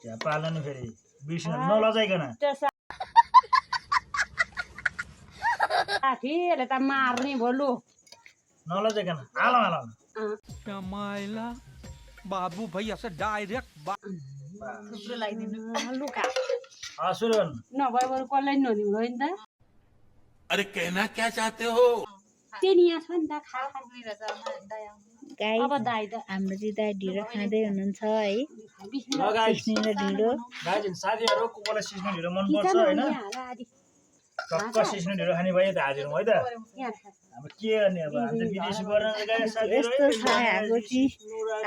त्यहाँ पाल्न नि फेरि बिर्सिन नलजाइकन साथीले त मार्ने भोलु नलजाइकन हालौ कमाइला बाबू भैया से डाइरेक्ट थुप्रो लगाइदिनु लुका सुरु गर्नु नभए बरु कसलाई नदिनु हो नि त अरे कहना क्या चाहते हो त्यही यहाँ छ नि त खा गाइस अब दाइ त हाम्रो चाहिँ दाइ ढिँडो खाँदै हुनुहुन्छ है गाइस ढिँडो गाइस साथीहरु को कोलाई सिस्नो ढिँडो मन पर्छ हैन टक्क सिस्नो ढिँडो खाने भए त हाजिर है त अब के गर्ने अब हामी त विदेशी गर्न गाइस साथीहरु यस्तो छ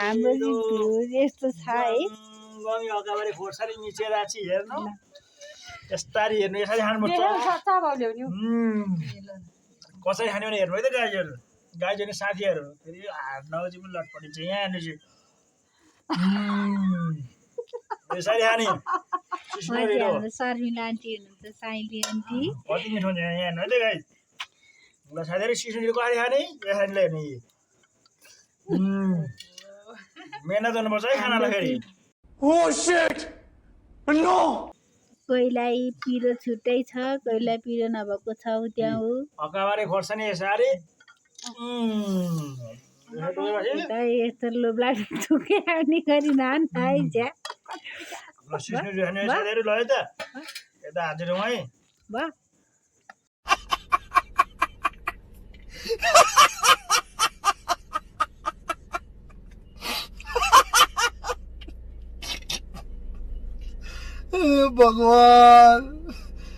हाम्रो ढिँडो यस्तो छ है गमी अगाबारी खोर्सानी मिचेर आछि हेर्नु यस्तारी हेर्नु यसरी खानु पर्छ सच्चा भाउले हो नि कसरी खाने भने हेर्नु है त गाइजहरु साथीहरु फेरि हात नगजी पनि लटपटिन्छ यहाँ हेर्नु चाहिँ यसरी खाने सिस्नो ढिँडो हाम्रो शर्मिला आन्टी हुनुहुन्छ साइली आन्टी कति मिठो हुन्छ यहाँ हेर्नु है त गाइज ल साथीहरु सिस्नो ढिँडो कसरी खाने यसरी हेर्नु मेहनत गर्नुपर्छ है खानालाई फेरि Oh shit! No! कोहीलाई पिरो छुट्टै छ कोहीलाई पिरो नभएको छ त्यहाँ हो अगाबारी खोर्सानी यसरी यस्तो लोभ लाग्छ थुके आउने गरी नान आइज्या सिस्नो ढिँडो खाने साथीहरु ल है त यता हाजिर हौ है वाह भगवान